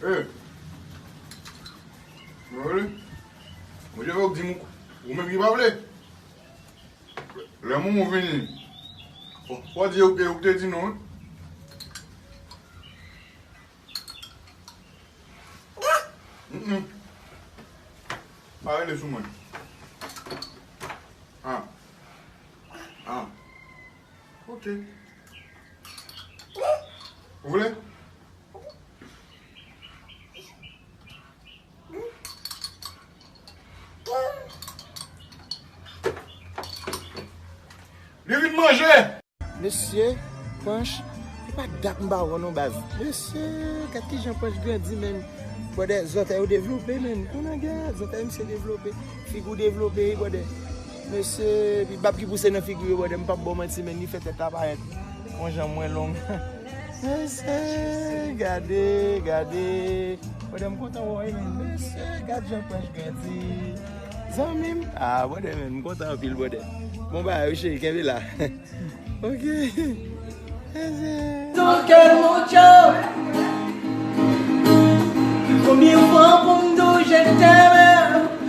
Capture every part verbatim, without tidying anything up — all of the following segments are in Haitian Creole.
Hey. Mwen vle. Mwen te fè w di m ou menm ki pa vle. Lè moun ou vini, fò, fò di yo ke ou te di non, wi. Mm-mm. Pa rele sou mwen. Ah. Ah. Ok. Ou vle? Li vin manje! Mesye, Panch, e pa dat m pa wè w non baz. Mesye, gad kijan Panch grandi, menn. Bwòdè, zòtèy ou devlope, menn. Konnen gad, zòtèy misye devlope. Figi w devlope, wi, bwòdè. Mesye, epi bab ki pouse nan figi w yo, bwòdè, m p ap ba w manti, menn, li fè tèt la parèt. Bon jan mwen long. Mesye, gade, gade. Bwòdè, m kontan wè w, wi, menn. Mesye, gad jan Panch grandi. Zanmi m. Ah, bwòdè, menn, m kontan anpil, bwòdè. Bon bagay, wi, cheri, kenbe la. Ok. Mesye. Ton kè, mon tchou. Konbyen fwa pou m di w je t'aime,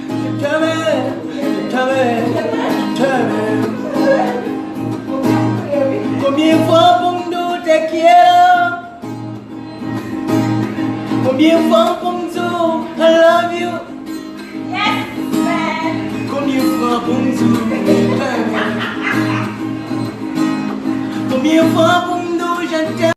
je t'aime, je t'aime, je t'aime. Konbyen fwa pou m di w te quiero? Konbyen fwa pou m di w I love you? Yes, man. Konbyen fwa pou m di w je t'aime? Konbyen fwa pou m di w je t'aime?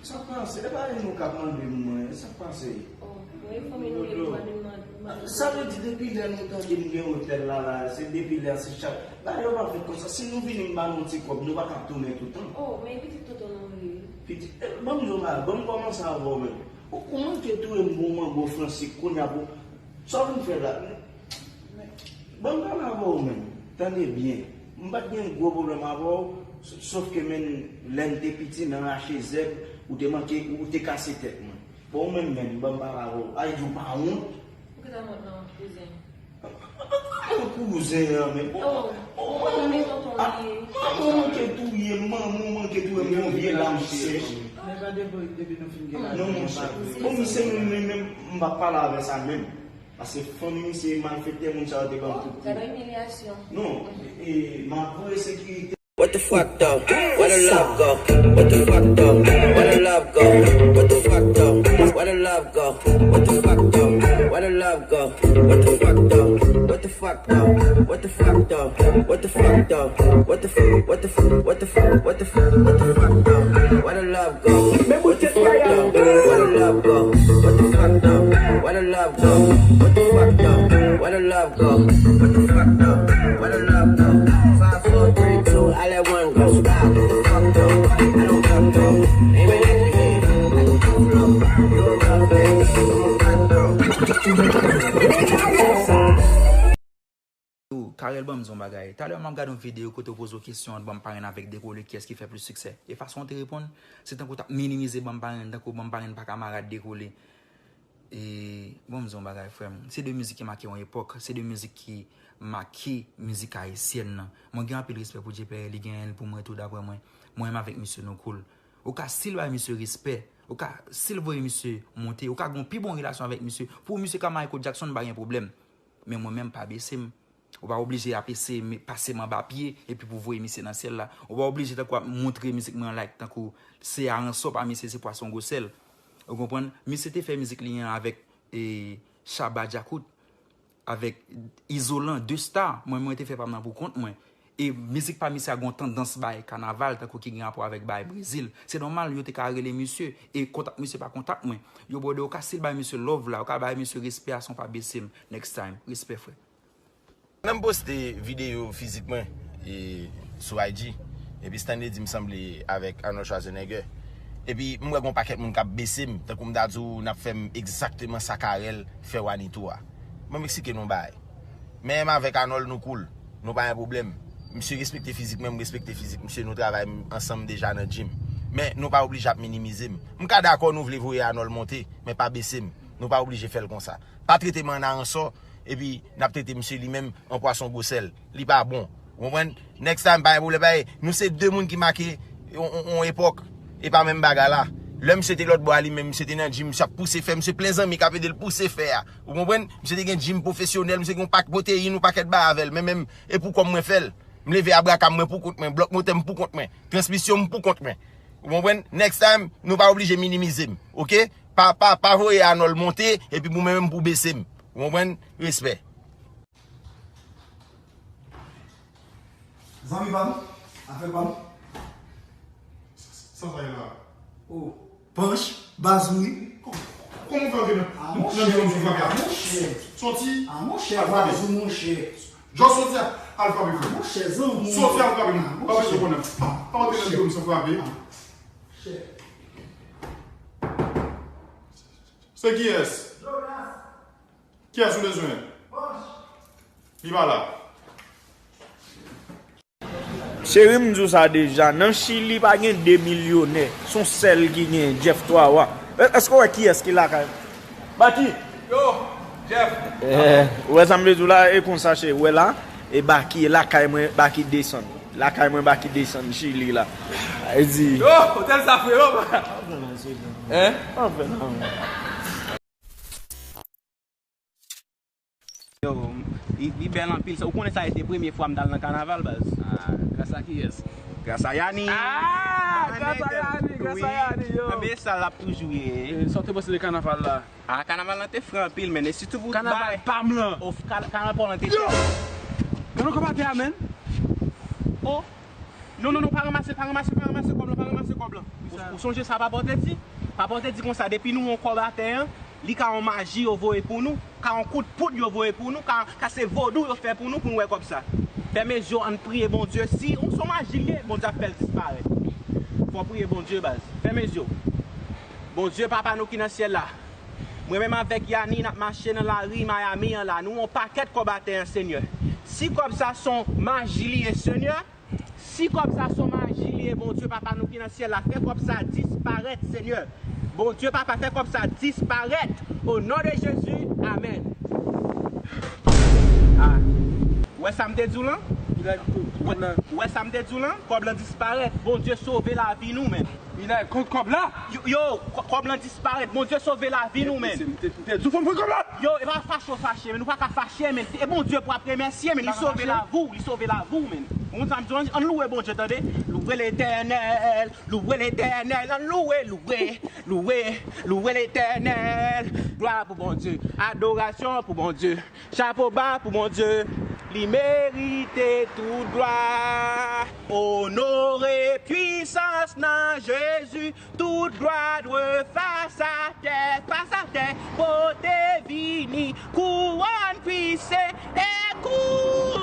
Sa k pase? E pa nou k ap mande m mwen, sa k pase? Oh, mwen fanmi nou ye, mande m mande. Sa vle di depi lè nou tande m gen otèl la, la, se depi lè se chak. Bagay yo pa fèt konsa. Si nou vini m ba nou ti kòb, nou pa ka ap tounen toutan. Oh, men pitit tonton nou ye. Pitit, eh, ban m di w bagay, ban m kòmanse avè w menm. Ou, ou manke touye m bon mango Fransi kounye a pou. Sa w vin fè la? Ban m pale avè w menm. Tande byen. M pa t gen gwo pwoblèm avè w, s-, sòf ke menn lè n te piti nan rache zèb, ou te manke, ou te kase tèt mwen. Bon, ou menm menm, ban m pale avè w. Ay di w pa wont. Ou gentan wont non, kouzen. Kouzen an, men. Oh, oh, manman, manman manke touye m, manman manke touye m, yon vye lam sèch. Men pa depi, depi nou fin gen lajan. Non, monchè. Bon, misye menm, menm, menm, m pa pale avè sa menm. Paske fanmi misye malfektè, moun sa yo te ban m kout pye. Gade imilyasyon. Non, e, e, m ap voye sekirite. What the fuck though? Where the love go? What the fuck though? Where the love go? What the fuck though? Where the love go? What the fuck though? Where the love go? What the fuck though? What the fuck though? What the fuck though? What the fuck though? What the fuck? What the fuck? What the fuck? What the fuck? What the fuck though? Where the love go? What the fuck though? Where the love go? What the fuck though? Where the love go? What the fuck though? Where the love go? What the fuck though? Where the love go? Five, four, three, two, I let one go. Stop. What the fuck though? I don't fuck though. Aiming at the head. I can go low. You don't love me. I'ma fuck though. Yo, Carel, ban m di w yon bagay. Talè m ap gade yon videyo kote w poze w kesyon ant Banm Parenn avèk Dekole, kiyès ki fè plis siksè. E fason w te reponn, se tankou w t ap minimize Banm Parenn, tankou Banm Parenn pa kamarad Dekole. E, ban m di w yon bagay, frè m. Se de mizik ki make yon epòk, se de mizik ki make mizik ayisyèn nan. Mwen gen anpil respè pou Djepè, li genyen l pou mwen tou, daprè mwen. Mwen menm avèk misye nou cool. Ou ka still bay misye respè, ou ka still voye misye monte, ou ka gen yon pi bon relasyon avèk misye. Pou misye ka Michael Jackson, m pa gen pwoblèm. Men mwen menm, pa bese m. Ou pa oblije ap eseye me-, pase m anba pye epi pou voye misye nan syèl la. Ou pa oblije tankou ap montre mizik mwen an like, tankou se aransò pa misye, se pwason gwosè l. Ou konprann? Misye te fè mizik li an avèk, e, Shabba Djakout, avèk Izolan, de sta. Mwen, mwen te fè pa m nan pou kont mwen. E mizik pa misye a gon tandans bay kanaval, tankou ki gen rapò avèk bay Brezil. Se nòmal, yo te ka rele misye, e kontak misye pa kontak mwen. Yo, brother, ou ka still bay misye love la, ou ka bay misye respè a san w pa bese m. Next time, respè, frè. Mwen poste videyo fizik mwen e, sou I G. Epi Stanley di m sanble avèk Arnold Schwarzenegger. Epi m wè gon pakèt moun k ap bese m, tankou m ta di w n ap fè m egzakteman sa Carel fè Wanito a. Ban m eksplike nou yon bagay. Men m avèk Arnold nou cool. Nou pa gen pwoblèm. Misye respekte fizik mwen, m respekte fizik misye, nou travay ansanm deja nan gym. Men nou pa oblije ap minimize m. M ka dakò nou vle voye Arnold monte, men pa bese m. Nou pa oblije fè l konsa. Pa trete m an aransò, epi n ap trete misye li menm an pwason gwo sèl. Li pa bon. Ou konprann? Next time, pa gen pwoblèm, pa gen. Nou se de moun ki make yon, yon, yon epòk. E pa menm bagay la. Lè misye te lòt bò a li menm, misye te nan gym, misye ap pouse fè, misye plen zanmi k ap ede l pouse fè a. Ou konprann? Misye te gen gym pwofesyonèl, misye gen yon pak pwoteyin, yon pakèt bagay avè l. Men menm, e pou kò m mwen fè l. M leve abrakam mwen pou kont mwen, blòk motè m pou kont mwen, transmisyon m pou kont mwen. Ou konprann? Next time, nou pa oblije minimize m, oke? Pa, pa, pa voye Arnold monte, epi pou mwen menm pou bese m. Ou konprann? Respè. Zanmi pa m, afè pa m. Sa sa ye la? Oh, Panch, baz wi. Kòman w fè antre nan nan biwo m sou frape a? Soti. Ah, monchè, al frape. Baz ou, monchè. Jòs, soti a, al frape frè m. Monchè, zanmi. Soti al frape m. Pa mete konnen. Pa mete nan biwo m sou frape. Se kiyès? Kiyès ou bezwen? Li pa la. Cheri, m di w sa deja, nan Chili pa gen de milyonè, se yon sèl ki gen, Jeff Twawa. Èske w wè kiyès ki lakay? Baki! Yo, Jeff! Eh, ou wè sa m vle di w la, e konsa cheri, ou wè la, e Baki, e lakay mwen, Baki desann. Lakay mwen, Baki desann, Chili la. E di. Yo, otèl sa frero! Hein? Anfen, non. Yo, li, li bèl anpil. Ou konnen sa se te premye fwa m t al nan kanaval, baz. Ah, gras a kiyès? Gras a Yani. Ah, gras a Yani, gras a Yani, yo. Anben sa l ap toujou ye. Eh, sa w te panse de kanaval la? Ah, kanaval lan te fre anpil, men. E sitou pou kanaval pa m lan. Oh, kanaval pa w lan te fre. Yo! Gade kòb atè a, men. Oh. Non, non, non, pa ranmase, pa ranmase, pa ranmase kòb lan, pa ranmase kòb lan. Ou, ou sonje sa papa w te di? Papa w te di konsa, depi nou wè yon kòb atè an, li ka yon maji yo voye pou nou, ka yon kout poud yo voye pou nou, ka, ka se vodou yo fè pou nou, pou nou wè kòb sa. Fèmen zye w, ann priye Bondye. Si ou se yon maji li ye, Bondye ap fè l disparèt. Fò w priye Bondye, baz. Fèmen zye w. Bondye, Papa nou ki nan syèl la, mwen menm avèk Yani, n ap mache nan lari Miami an la. Nou wè yon pakèt kòb atè an, Senyè. Si kòb sa se yon maji li ye, Senyè, Si kòb sa se yon maji li ye, Bondye Papa nou ki nan syèl la, fè kòb sa disparèt, Senyè. Bondye Papa, fè kòb sa disparèt. O non de Jezi, amèn. Ah. Ou wè sa m te di w lan? Ou wè, ou wè sa m te di w lan? Kòb lan disparèt. Bondye sove lavi nou, men. Minay, kot kòb la? Yo, yo, kò-, kòb lan disparèt. Bondye sove lavi nou, men. M te, m te di w fò m pran kòb la. Yo, e pa fache w fache, men. Nou pa ka fache, men. E Bondye pou ap remèsye, men. Li sove lavi w, li sove lavi w, men. Ou konn sa m di w, ann louwe Bondye, tande. Louwe Letènèl, louwe Letènèl, ann louwe, louwe, louwe, louwe Letènèl. Glwa pou Bondye, adorasyon pou Bondye. Chapo ba pou Bondye, li merite tout glwa. Onore, pwisans nan Jezi, tout glwa dwe fas atè, fas atè, pote vini, kouwòn pwise e kou